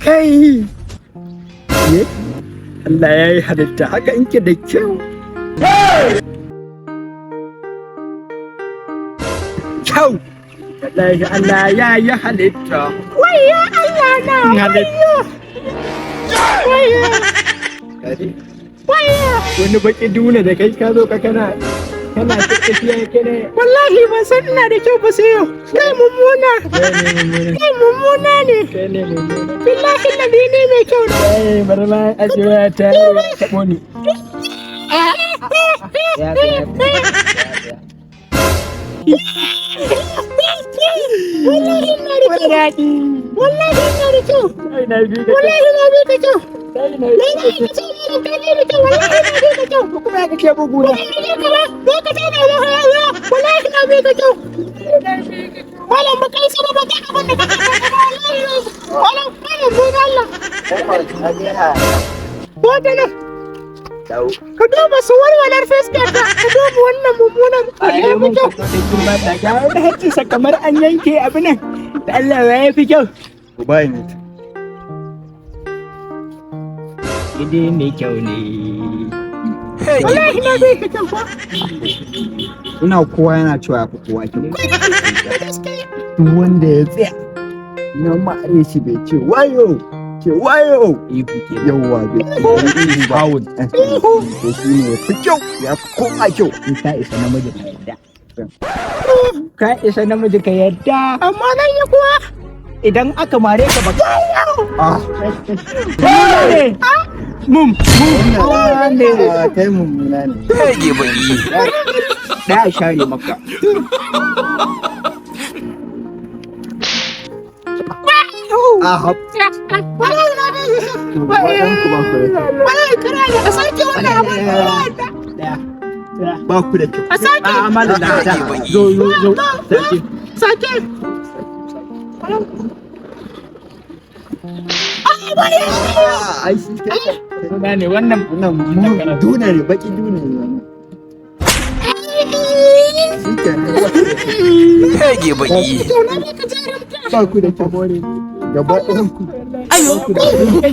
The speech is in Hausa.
Kai! Ye? Allah ya yi halitta haka in ke da kyau. Kyau! Wallahi Allah ya yi halitta. Wayyo Allah na! Halitta. Wayyo! Kare. Wayyo! Wani baki duna da kai ka zo ka kana kana ta tafiya kana. Wallahi ban san ina da kyau ba sai yau. Kai mummuna. Kai ne mummuna. Kai mummuna ne. Kai ne mummuna. Billahi ladi ne mai kyau ne. Kai, bari ma ajiye ta taɓo ni. Ya tsaya. Wallahi ina da kyau. Daɗi. Wallahi ina da kyau. Ai, na bi ka. Wallahi na bi ka kyau. Ai, na Na bi bi ka kyau. Na bi ka kyau. Wallahi na bi ka kyau. Kuma ya kake bugu na. Wallahi na bi ka kyau. Malam ba kai sama ba kai abin da kake faɗa ba wallahi. Malam, malam mun Allah. Wata nan. Ka duba su walwalar fuskar ka, ka duba wannan mummunan Ai, ya fi mun kyau. fito da girma ta ga wani hancinsa kamar an yanke abu nan. Da Allah ya fi kyau. Bayan ne. Gidi mai kyau ne. Wallahi na bi ka kyau ko? Ina kowa yana cewa ya fi kowa kyau. Duk wanda ya tsaya na ma'are shi bai ce wayo, ce wayo. Ihu ke. Yawwa, bai ce ihu ba. To shi ne ya fi kyau, ya fi kowa kyau. In ka isa namiji ka yadda. Ka isa namiji ka yadda. Amma nan yi kuwa. Idan aka mare ka baka. Ah, Mummuna ne. Mum. Mummuna ne. ah, kai mummuna ne. Ɗaya share maka. Ah, hap. Wallahi na bi ka kyau. To, gaba ɗayan ku ba ku da kyau. Wallahi kira ne a sake wannan abin. Ɗaya. Ɗaya. Ba ku da kyau. A sake. A'a, malam da ta. Zo, zo, zo. Sake. Sake. Ah, ai shi ke. Mummuna ne wannan. Wannan duna ne, baki duna ne wannan. Shi ke. Kyau na bi ka jarumta. Ba ku da kyau. Gaba ɗayan ku. Ba ku da kyau.